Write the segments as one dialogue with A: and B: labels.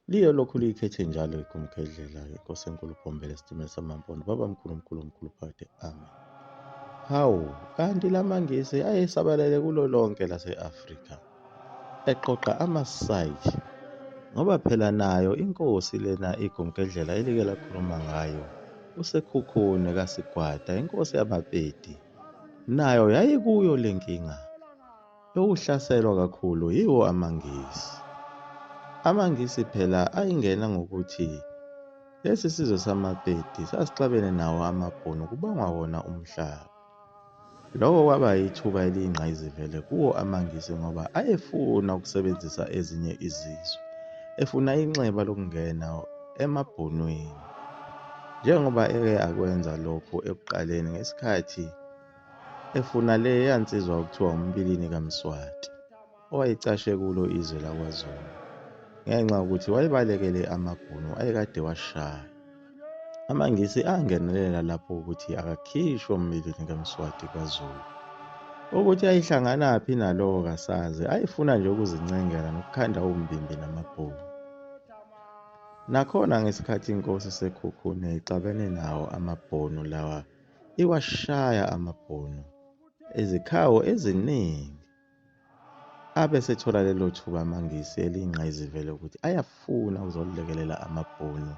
A: Liyo lokhu liyikhethe njalo igumgedlela inkosi enkulu Bhombela esitimela samampondo baba mkhulu mkhulu mkhulu phakade amen. Hawu kanti lamaNgisi ayesabalele kulo lonke lase-Afrika eqoqa ama-site ngoba phela nayo inkosi lena igumgedlela elike lakhuluma ngayo uSekhukhune kaSigwada inkosi yabaPedi nayo yayikuyo le nkinga yokuhlaselwa kakhulu yiwo amaNgisi. AmaNgisi phela ayingena ngokuthi lesi sizwe samaPedi sasixabene nawo amaBhunu kubangwa wona umhlaba. Lokho kwaba yithuba eliyingqayizivele kuwo amaNgisi ngoba ayefuna ukusebenzisa ezinye izizwe, efuna inxeba lokungena emaBhunwini. Njengoba eke akwenza lokhu ekuqaleni ngesikhathi efuna leya nsizwa okuthiwa uMbilini kaMswati owayecashe kulo izwe lakwaZulu ngenxa yokuthi wayebalekele amaBhunu ayekade washaya. AmaNgisi angenelela lapho ukuthi akakhishwe uMbilini kaMswati kwaZulu. Ukuthi ayihlanganaphi nalowo kasazi, ayefuna nje ukuzincengela nokukhanda umbimbi namaBhunu. Nakhona ngesikhathi inkosi Sekhukhune ixabene nawo amaBhunu lawa iwashaya amaBhunu izikhawu eziningi. Abe esethola lelo thuba amaNgisi eliyingqayizivele ukuthi ayafuna ukuzolekelela amaBhunu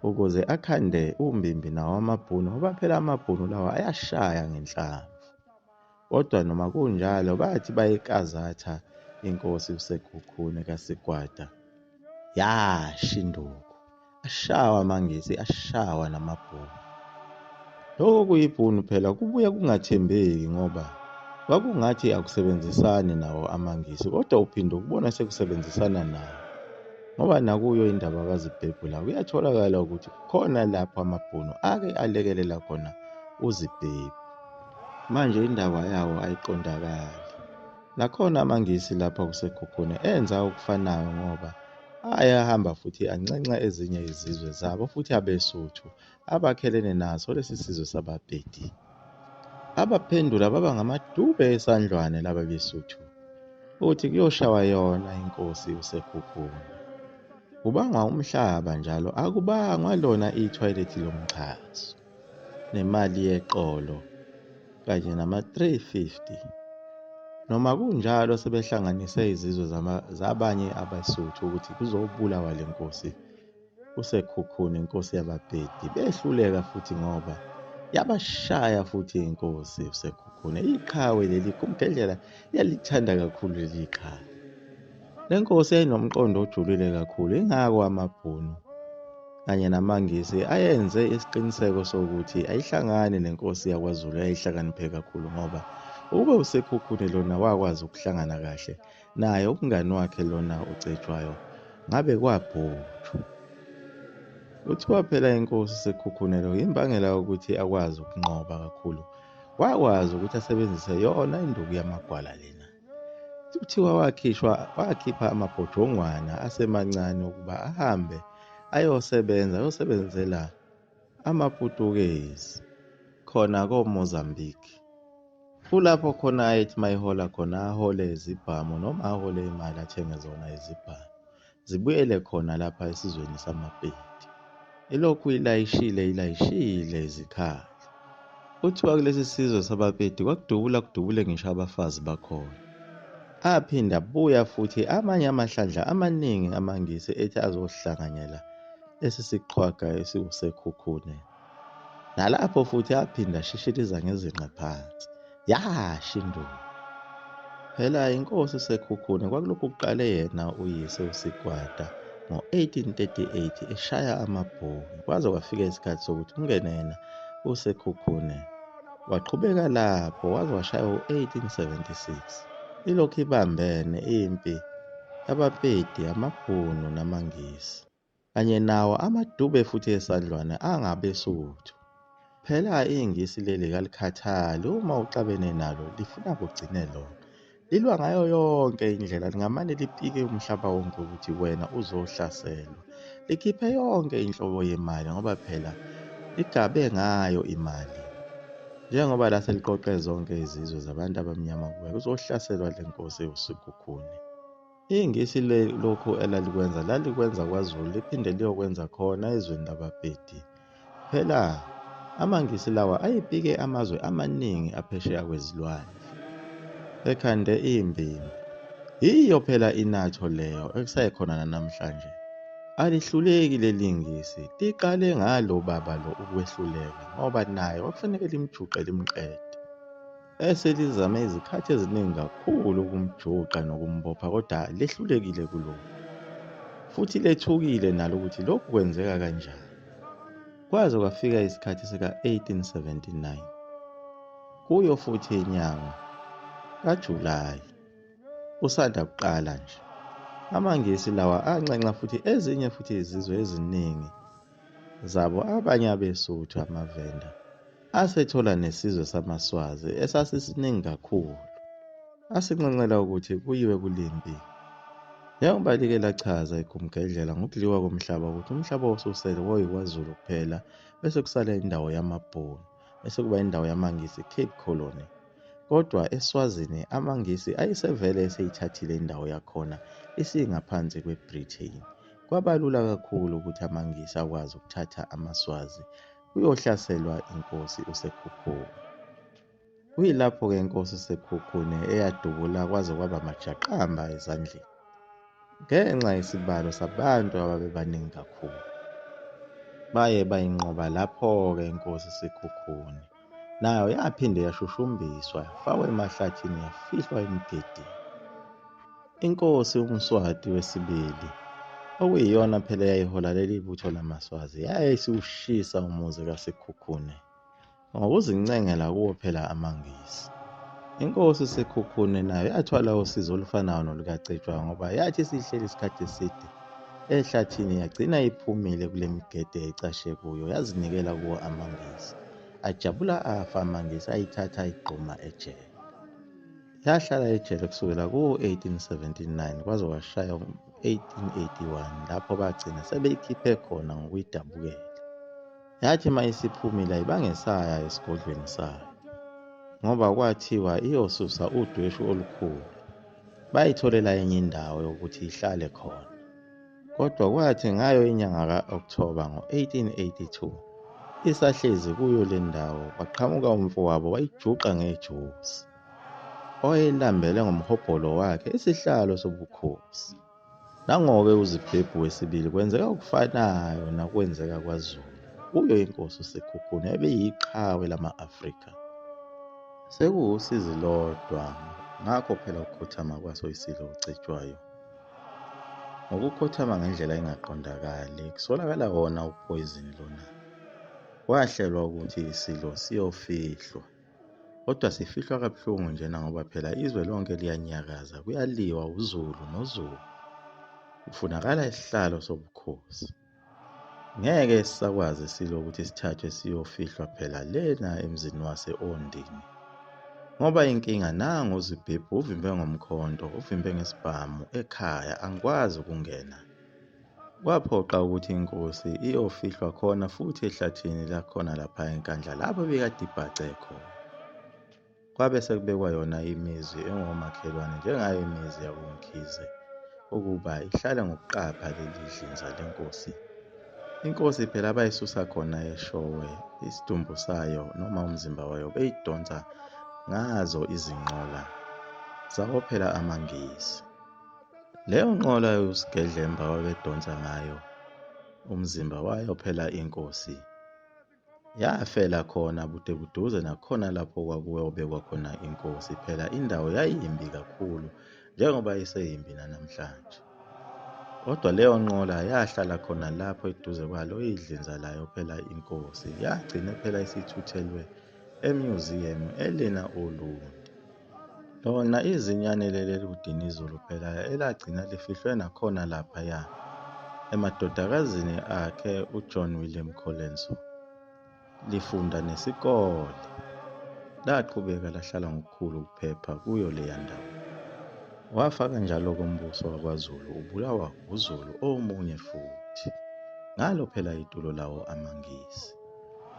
A: ukuze akhande umbimbi nawo amaBhunu ngoba phela amaBhunu lawa ayashaya ngenhlamvu. Kodwa noma kunjalo bathi bayikazatha inkosi uSekhukhune kaSigwada yasha induku. Ashawa amaNgisi, ashawa namaBhunu. Lokho kuyibhunu phela kubuye kungathembeki ngoba kwakungathi akusebenzisani nawo amaNgisi kodwa uphinde ukubona sekusebenzisana nawo ngoba nakuyo indaba kaZibhebhu la kuyatholakala ukuthi khona lapho amaBhunu ake alekelela khona uZibhebhu. Manje indaba yawo ayiqondakali. Nakhona amaNgisi lapha kuSekhukhune enza okufanayo ngoba ayahamba futhi anxenxa ezinye izizwe zabo futhi abeSuthu abakhelene naso lesi sizwe sabaPedi. Abaphendula baba ngamadube esandlwane laba beSuthu ukuthi kuyoshawa yona inkosi uSekhukhune. Kubangwa umhlaba njalo akubangwa lona ithoyilethi lomxhaso nemali yeqolo kanye nama-350. Noma kunjalo sebehlanganise izizwe zabanye abeSuthu ukuthi kuzobulawa le nkosi uSekhukhune inkosi yabaPedi. Behluleka futhi ngoba yabashaya futhi inkosi uSekhukhune. Iqhawe leli Gumgedlela yalithanda kakhulu leli qhawe. Le nkosi yayinomqondo ojulile kakhulu ingako amaBhunu kanye namaNgisi ayenze isiqiniseko sokuthi ayihlangani nenkosi yakwaZulu eyayihlakaniphe kakhulu ngoba ukube uSekhukhune lona wakwazi ukuhlangana kahle naye umngani wakhe lona uCetshwayo ngabe kwabhuthu. Kuthiwa phela inkosi uSekhukhune lo imbangela yokuthi akwazi ukunqoba kakhulu wakwazi ukuthi asebenzise yona induku yamagwala lena. Kuthiwa wakhishwa wakhipha amabhojongwana asemancane ukuba ahambe ayosebenza ayosebenzela amaPutukezi khona koMozambique. Kulapho khona ayethi mayehola khona ahole izibhamu noma ahole imali athenge zona izibhamu zibuyele khona lapha esizweni samaPedi. Ilokhu ilayishile ilayishile izikhali. Kuthiwa kulesi sizwe sabaPedi kwakudubula kudubule ngisho abafazi bakhona. Aphinda abuya futhi amanye amahlandla amaningi amaNgisi ethi azohlanganyela lesi siqhwaga esiwuSekhukhune. Nalapho futhi aphinda ashishiliza ngezinqe phansi. Yasha induku. Phela inkosi uSekhukhune kwakulokhu kuqale yena uyise uSigwada ngo-1838 eshaya amaBhunu kwaze kwafika isikhathi sokuthi kungene yena uSekhukhune. Waqhubeka lapho waze washaya u-1876. Ilokhu ibambene impi yabaPedi, amaBhunu namaNgisi. Kanye nawo amadube futhi esandlwane angabeSuthu. Phela iNgisi leli kalikhathali uma uxabene nalo lifuna kugcine lona. Lilwa ngayo yonke indlela lingamane lipike umhlaba wonke ukuthi wena uzohlaselwa. Likhiphe yonke inhlobo yemali ngoba phela ligabe ngayo imali. Njengoba lase liqoqe zonke izizwe zabantu abamnyama ukuba kuzohlaselwa le nkosi uSikhukhune. INgisi lokhu elalikwenza lalikwenza kwaZulu liphinde liyokwenza khona ezweni labaPedi. Phela amaNgisi lawa ayepike amazwe amaningi aphesheya kwezilwandle. Ekhande imbimbi. Yiyo phela iNATO leyo ekusayikhona nanamhlanje. Alihluleki leli Ngisi, liqale ngalo baba lo ukwehluleka ngoba naye kwakufanele limjuqe limqede. Eselizame izikhathi eziningi kakhulu ukumjuqa nokumbopha kodwa lehlulekile kulokhu. Futhi lethukile nalo ukuthi lokhu kwenzeka kanjani. Kwaze kwafika isikhathi sika-1879. Kuyo futhi inyanga kaJulayi. Usanda kuqala nje. AmaNgisi lawa anxenxa futhi ezinye futhi izizwe eziningi zabo abanye abeSuthu amaVenda asethola nesizwe samaSwazi esasisiningi kakhulu. Asinxenxela ukuthi kuyiwe kulimpi. Njengoba like lachaza igumgedlela ngokudliwa komhlaba ukuthi umhlaba osusele wawuyikwaZulu kuphela bese kusala indawo yamaBhunu bese kuba indawo yamaNgisi Cape Colony. Kodwa eSwazini amaNgisi ayesevele eseyithathile indawo yakhona isingaphansi kweBritain. Kwaba lula kakhulu ukuthi amaNgisi akwazi ukuthatha amaSwazi kuyohlaselwa inkosi uSekhukhune. Kuyilapho-ke inkosi uSekhukhune eyadubula kwaze kwaba majaqamba ezandleni ngenxa yesibalo sabantu ababebaningi kakhulu. Baye bayinqoba lapho-ke inkosi uSekhukhune. Nayo yaphinde yashushumbiswa yafakwa emahlathini yafihlwa emigedeni. Inkosi uMswati wesibili, okuyiyona phela eyayihola leli butho lamaSwazi, yayisiwushisa umuzi kaSekhukhune ngokuzincengela kuwo phela amaNgisi. Inkosi uSekhukhune nayo yathwala usizi olufanayo nolukaCetshwayo ngoba yathi isihleli isikhathi eside ehlathini yagcina iphumile kule migede eyayicashe kuyo yazinikela kuwo amaNgisi. Ajabula afa amaNgisi ayithatha ayigquma ejele. Yahlala ejele kusukela ku-1879 kwaze kwashaya u-1881 lapho bagcina sebeyikhiphe khona ngokuyidabukela. Yathi uma isiphumile ayibangesaya esigodlweni sayo ngoba kwathiwa iyosusa udweshu olukhulu. Bayitholela enye indawo yokuthi ihlale khona. Kodwa kwathi ngayo inyanga ka-Okthoba ngo-1882 isahlezi kuyo le ndawo kwaqhamuka umfowabo wayijuqa ngejuzi owayelambele ngomhobholo wakhe isihlalo sobukhosi. Nangoke uZibhebhu wesibili kwenzeka okufanayo nakwenzeka kwaZulu kuyo inkosi uSekhukhune ebeyiqhawe lama-Afrika. Sekuwusizi lodwa ngakho phela ukukhothama kwaso iSilo uCetshwayo. Ngokukhothama ngendlela engaqondakali kusolakala wona uphoyizeni lona. Kwahlelwa ukuthi iSilo siyofihlwa. Kodwa sifihlwa kabuhlungu njena ngoba phela izwe lonke liyanyakaza, kuyaliwa uZulu noZulu. Kufunakala isihlalo sobukhosi. Ngeke sisakwazi isilo ukuthi sithathwe siyofihlwa phela lena emzini wase-Ondini. Ngoba inkinga nangu uZibhebhu uvimbe ngomkhonto, uvimbe ngesibhamu ekhaya angikwazi ukungena. Kwaphoqa ukuthi inkosi iyofihlwa khona futhi ehlathini lakhona lapha eNkandla lapho ebikade ibhace khona. Kwabe sekubekwa yona imizi engomakhelwane njengayo imizi yakoMkhize ukuba ihlale ngokuqapha leli dlinza lenkosi. Inkosi phela bayisusa khona eShowe isidumbu sayo noma umzimba wayo beyidonsa ngazo izinqola zawo phela amaNgisi. Leyo nqola uSigedlemba wabedonsa ngayo umzimba wayo phela inkosi yafela khona bude buduze nakhona lapho kwakuyobekwa khona inkosi phela indawo yayimbi kakhulu njengoba iseyimbi nanamhlanje. Kodwa leyo nqola yahlala khona lapho eduze kwalo idlinza layo phela inkosi yagcine phela isithuthelwe emnyuziyamu elena oLundi. Lona izinyane leli eliwuDinizulu phela elagcina lifihlwe nakhona laphaya emadodakazini akhe uJohn William Colenso lifunda nesikole. Laqhubeka lahlala ngokukhulu ukuphepha kuyo leya ndawo. Wafa kanjalo-ke umbuso wakwaZulu ubulawa uZulu omunye futhi. Ngalo phela itulo lawo amaNgisi.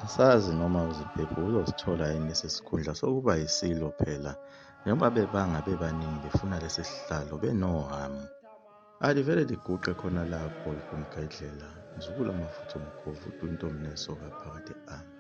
A: Asazi noma uZibhebhu uzosithola yini lesi sikhundla sokuba yiSilo phela Njengoba bebanga bebaningi befuna lesi sihlalo benohamu. Alivele liguqe khona lapho igumgedlela, mzukulu amafutha omkhovu, uDuntombi nesoka phakade ami.